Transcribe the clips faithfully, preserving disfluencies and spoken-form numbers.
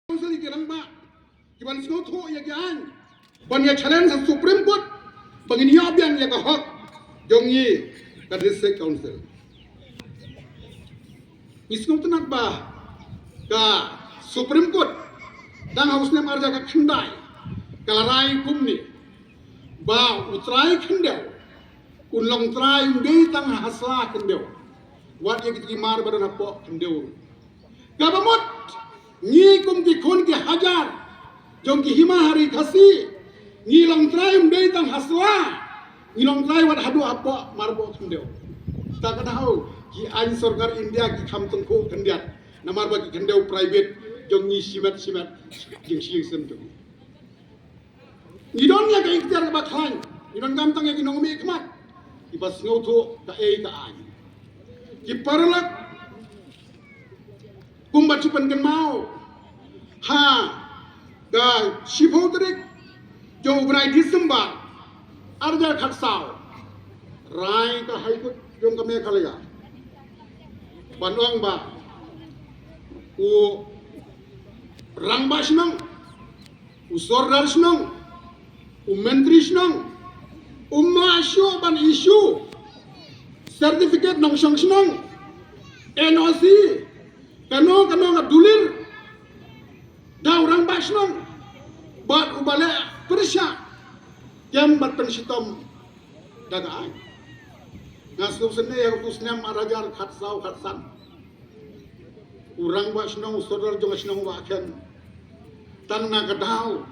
Council ïa ki rangbah kiban sngewthuh ïa ki aiñ ban ïa challenge ha Supreme Court ba ngin ïoh biang ïa ka hok jong ngi ka District Council. Ngi sngewtynnat ba ka Supreme Court dang ha u snem ar hajar khatkhyndai ka la rai kumne ba u trai khyndew un long trai ym dei tang ha sla khyndew, wat ïa kito ki mar ba don hapoh khyndew. Kaba mut ngi kum ki khun ki hajar jong ki hima ha ri Khasi ngi long trai ym dei tang ha sla, ngi long trai wat haduh hapoh mar hapoh khyndew. Ta ka daw ki aiñ sorkar India ki kham tyngkhuh khyndiat namar ba ki khyndew private jong ngi shimet shimet jingshisha jong ngi. Ngi don ïa ka ikhtiar kaba khlaiñ, ngi donkam tang ïa ki nongmihkhmat kiba sngewthuh kaei ka aiñ. Ki paralok, kumba shu pynkynmaw ha ka shiphew tarik jong u bnai December ar hajar khatsaw, rai ka High Court jong ka Meghalaya ban ong ba u rangbah shnong, u sordar shnong, u myntri shnong um lah shuh ban issue certificate nongshong shnong, N O C, kano kano ka dulir da u rangbah shnong bad uba leh pyrshah kem bad pynshitom da ka aiñ. Nga sngewsynei ha u snem ar hajar khatsaw khatsan, u rangbah shnong, u sordar jong ka shnong Wahkhen, tang na ka daw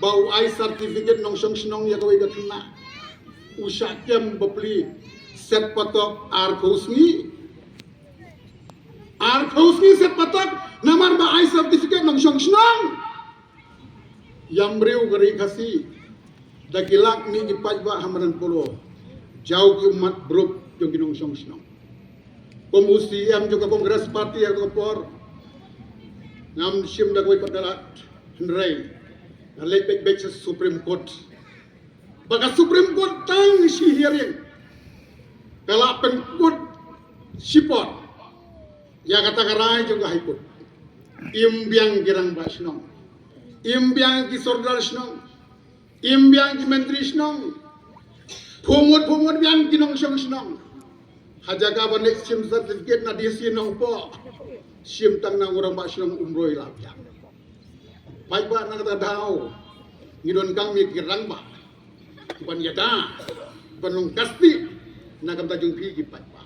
ba u ai certificate nongshong shnong ïa kawei ka khynnah, u shah kem bapli set patok arphew sngi. Arphew sngi set patok namar ba ai certificate nongshong shnong. Ïa briew ka ri Khasi da ki lak mih ki paidbah ha madan Polo, jaw ki ummat briew jong ki nongshong shnong. Kum u C E M jong ka Congress Party ha ka por, ngam shim da kawei pat da lad, hynrei nga leit beit beit sha Supreme Court. Ba ka Supreme Court tang shi hearing ka la pynkut shipor ïa kata ka rai jong ka High Court. Im biang ki rangbah shnong, im biang ki sordar shnong, im biang ki myntri shnong, pynmut pynmut biang ki nongshong shnong. Ha jaka ban leit shim certificate na D C Nongpoh, shim tang na u rangbah shnong Umroi la biang. Paidbah, na kata ka daw ngi donkam ïa ki rangbah ban ïada, ban long ka stieh na ka bynta jong phi ki paidbah.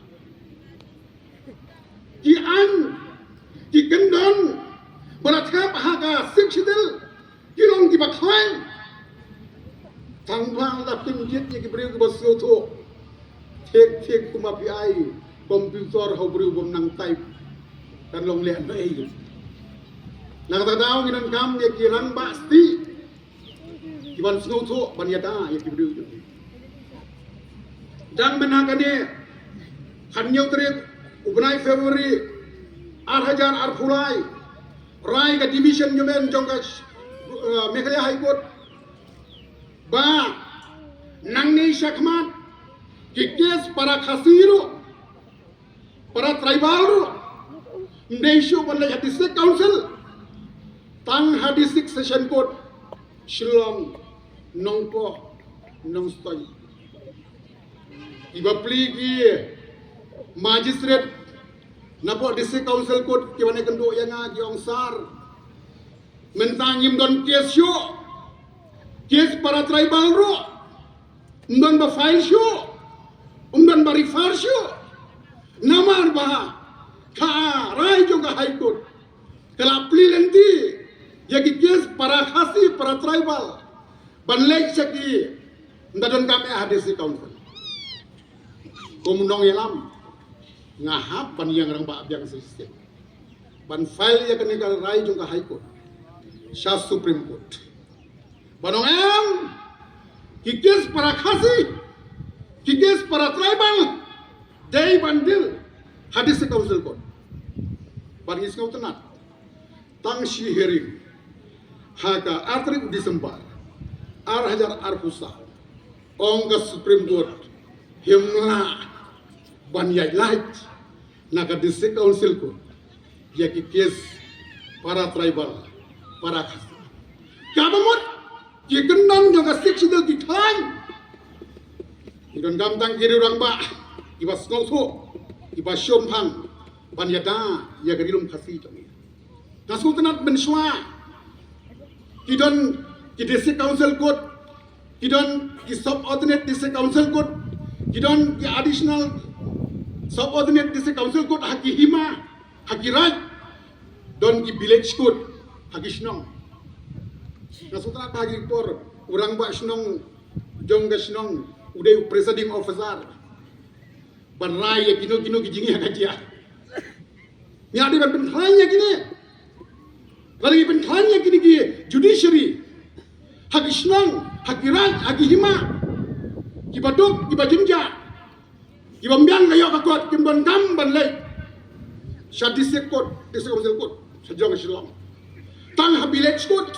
Ki aiñ, ki kyndon ba la thep ha ka Sixth Schedule ki long kiba khlaiñ. Tang ba la pynjit ïa ki briew kiba sngewthuh. Thik thik kumba phi ai computer ha u briew bym nang type, kan long leh noh ei. Na kata ka daw ngi donkam ïa ki rangbah stieh kiban sngewthuh ban ïada ïa ki briew. Dang mynta kane, khathynñiew tarik u bnai February ar hajar arphew lai, rai ka Division Bench jong ka, eh, Meghalaya High Court ba nangne shakhmat ki case para Khasi ruh, para tribal ruh ym dei shuh ban leit ha District Council, tang ha District Session Court Shillong, Nongpoh, Nongstoiñ. Ki bapli ki magistrate napoh District Council Court kiba ïakynduh ïa nga ki ong, sir, mynta ngim don case shuh, case para tribal ruh ym don ba file shuh, ym don ba refer shuh. Namar ba ka rai jong ka High Court ka la plie lynti ïa ki case para Khasi, para tribal ban leit sha ki, ynda donkam eh ha District Council. Kum u nongïalam nga hap ban ïeng rangbah biang shisien ban file ïa kane ka rai jong ka High Court sha Supreme Court. Ban ong em, ki case para Khasi, ki case para tribal dei ban deal ha District Council Court. Bad ngi sngewtynnat, tang shi hearing ha ka ar tarik December ar hajar arphew saw, ong ka Supreme Court him lah ban ïaid lait na ka District Council Court ïa ki case para tribal para Khasi. Kaba mut ki kyndon jong ka Sixth Schedule ki khlaiñ. Ki donkam tang ki riew rangbah kiba sngewthuh, kiba shemphang ban ïada ïa ka Ri Lum Khasi jong ngi. Nga sngewtynnat mynshuwa ki don ki District Council Court, ki don ki Subordinate District Council Court, ki don ki Additional Subordinate District Council Court ha ki hima, ha ki raid, don ki Village Court ha ki shnong. Nga sngewtynnat ba ha ki por u rangbah shnong jong ka shnong u dei u Presiding Officer ban rai ïa kino kino ki jingïa ka jia. Ngi la dei ban pynkhlaiñ ïa kine. Lada ngi pynkhlaiñ ïa kine ki judiciary ha ki shnong, ha ki raid, ha ki hima, kiba duk, kiba jynjar, kiba ym biang ka ïoh ka kot, kim donkam ban leit sha District Court, District Council Court sha jrong Shillong. Tang ha Village Court,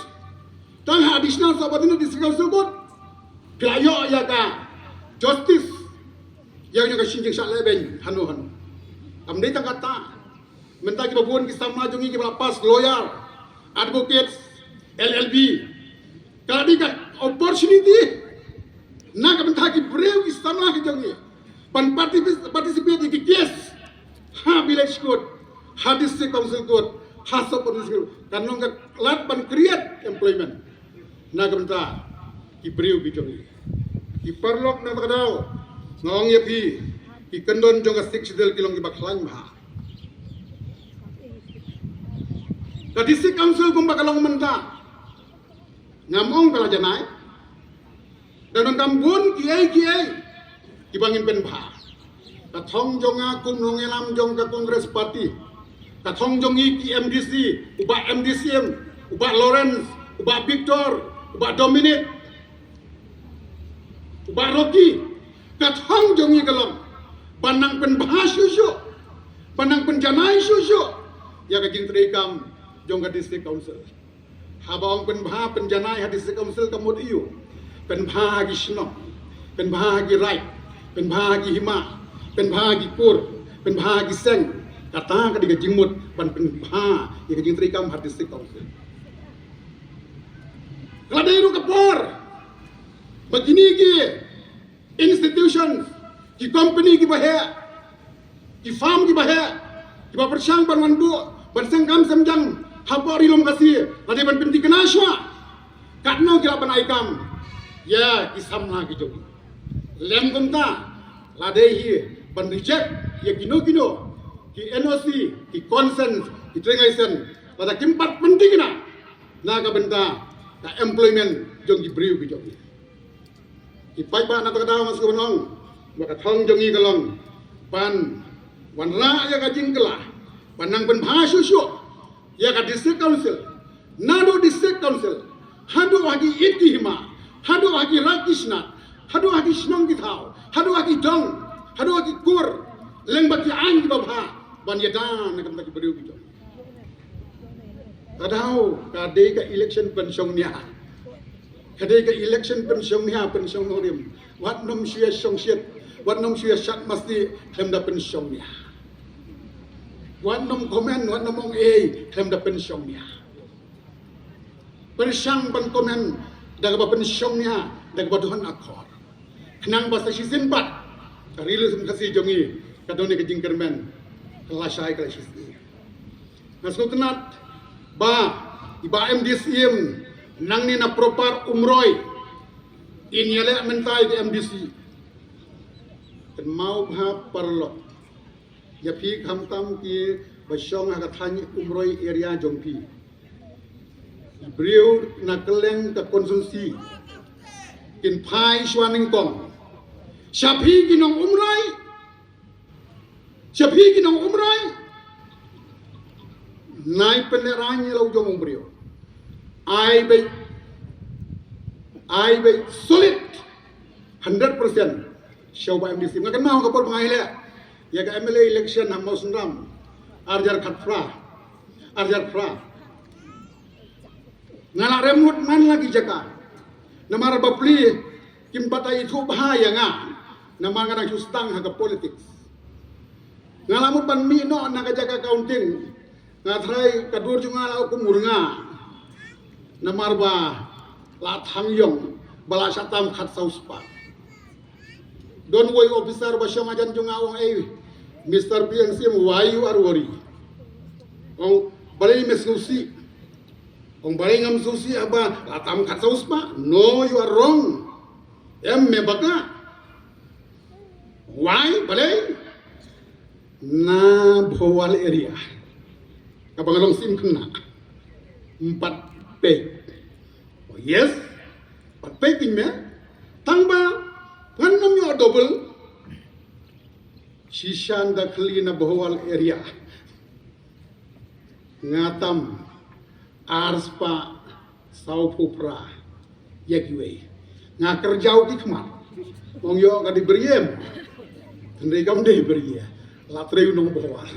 tang ha Additional Subordinate District Council Court ki la ïoh ïa ka justice. Ïa, ïa ka shin jingshah lehbeiñ hano hano. Kam dei tang kata. Mynta kiba bun ki samla jong ngi kiba la pass lawyer, advocates, L L B, ka la dei ka opportunity na ka bynta ki briew ki samla ki jong ngi ban participate, participate ïa ki case ha Village Court, ha District Council Court, ha Sub Court District Court. Kan long ka lad ban create employment na ka bynta ki briew ki jong ngi. Ki paralok, na kata ka daw nga ong ïa phi, ki kyndon jong ka Sixth Schedule ki long kiba khlaiñ bha. Ka District Council kumba ka long mynta, ngam ong ka la janai. Dang donkam bun kiei kiei kiba ngin pynbha. Ka thong jong nga kum u nongïalam jong ka Congress Party, ka thong jong ngi ki M D C, u Bah M D C M, u Bah Lawrence, u Bah Victor, u Bah Dominic, u Bah Rocky, ka thong jong ngi ka long ban nang pynbha shuh shuh, ban nang pynjanai shuh shuh ïa ka jingtrei kam jong ka District Council. Haba ong pynbha pynjanai ha District Council ka mut aiu? Pynbha ha ki shnong, pynbha ha ki raid, pynbha ha ki hima, pynbha ha ki kur, pynbha ha ki seng. Kata ka dei ka jingmut ban pynbha ïa ka jingtrei kam ha District Council. Ka la dei ruh ka por ba kine ki institutions, ki company kiba heh, ki firm kiba heh, kiba pyrshang ban wan buh, ban seng kam seng jam hapoh Ri Lum Khasi, la dei ban pynthikna shuwa katno ki lah ban ai kam ïa ki samla ki jong ngi. Lem kumta, la dei hi ban reject ïa kino kino ki N O C, ki consent, ki trading license, lada kim pat pynthikna na ka bynta ka employment jong ki briew ki jong ngi. Ki paidbah, na kata ka daw nga sngewbha ban ong ba ka thong jong ngi ka long ban wanrah ïa ka jingkylla, ban nang pynbha shuh shuh ïa ka District Council, naduh District Council haduh ha ki ïit ki hima, haduh ha ki raid ki shnat, haduh ha ki shnong ki thaw, haduh ha ki dong, haduh ha ki kur, lyngba ki aiñ kiba bha ban ïada na ka bynta ki briew ki jong ngi. Ka daw ka dei ka election pynshong nia. Ka dei ka election pynshong nia, pynshong nongrim. Wat nym shu ïa shongshit, wat nym shu ïa shad masti khlem da pynshong nia. Wat nym comment, wat nym ong ei khlem da pynshong nia. Pyrshang ban comment da kaba pynshong nia, da kaba don akor. Khnang ba sa shisien pat ka Ri Lum Khasi jong ngi ka don ïa ka jingkyrmen, ka lashai ka lashisngi. Nga sngewtynnat ba i Bah M D C M nangne na Proper Umroi in ïaleh mynta ïa ka M D C. Kynmaw bha paralok ïa phi khamtam kiba shong ha ka thaiñ Umroi area jong phi. Ki briew na kylleng ka constituency kin phai shuwa nyngkong sha phi ki nong Umroi. Sha phi ki nong Umroi, nai pynlehraiñ ïa la u jong u briew. Ai beit, ai beit solid hundred percent sha u Bah M D C. Nga kynmaw ka por ba nga ïaleh ïa ka M L A election ha Mawsynram, ar hajar khatphra, ar hajar phra. Nga la rem lut man la ki jaka. Namar ba pli kim pat ai thuh bha ïa nga. Namar nga dang shu sdang ha ka politics. Nga la mut ban mih noh na ka jaka counting. Nga tharai ka dur jong nga la kum u rnga. Namar ba la thang ïong ba la shah tam khatsaw spah. Don wei officer ba shong hajan jong nga, ong, "Ei, Mister P N C M, why you are worry?" Ong, "Balei me sngewsih?" Ong, "Balei ngam sngewsih haba la tam khatsaw spah?" "No, you are wrong. Em me baka." "Why? Balei?" "Na Bhowal area kaba nga long sim khynnah, em pat peit." "Oh yes, pat peit ïa me. Tang ba ngan nym ïoh double." "Shisha da khlieh na Bhowal area nga tam ar spah saw phew phra ïa kiwei. Nga kyrjaw ki khmat." Ong, "Ïoh ka dei briew em." Tynrai kam dei briew. La trei u nong Bhowal.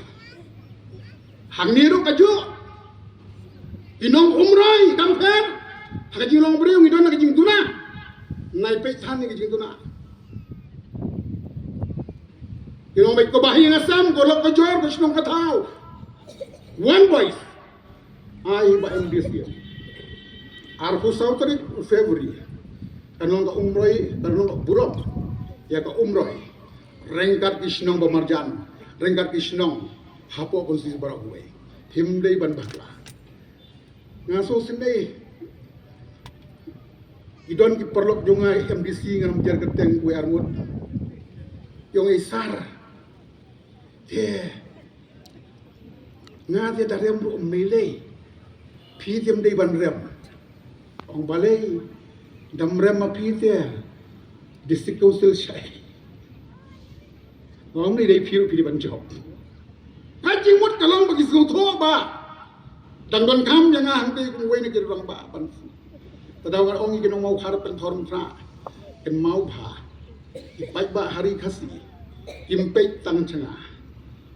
Hangne ruh kajuh. Ki nong Umroi kam pher. Ha ka jinglong briew ngi don ha ka jingduna. Nai peit than ïa ka jingduna. Ki nong beit ko Bahaïing Assam, ko Lok, ko Jor, ko shnong ka thaw. One voice. Ai ba M D C. Arphew saw tarik February, kan long ka Umroi, kan long ka burom ïa ka Umroi. Ryngkat ki shnong ba marjan, ryngkat ki shnong hapoh konstituensi baroh kawei. Him dei ban bakla. Nga sngewsih ne, i don ki paralok jong nga, M D C, ngam jer kyrteng, wei ar ngut. Ïong i sar. Te nga te da rem ruh ym lei lei. Phi te ym dei ban rem. Ong, "Balei? Dam rem ma phi te District Council shai." Ong, "Ym lei lei, phi ruh phi dei ban jop." Ka jingmut ka long ba ki sngewthuh ba dang donkam ïa nga hangtei kum wei na ki rangbah ban. Te da nga ong ïa ki nong Mawkhar, Pynthorumkhrah, Kynmaw Bha, ki paidbah ha ri Khasi, kim peit tang sha nga,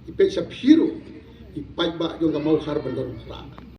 ki peit sha phi ruh, ki paidbah jong ka Mawkhar Pynthorumkhrah.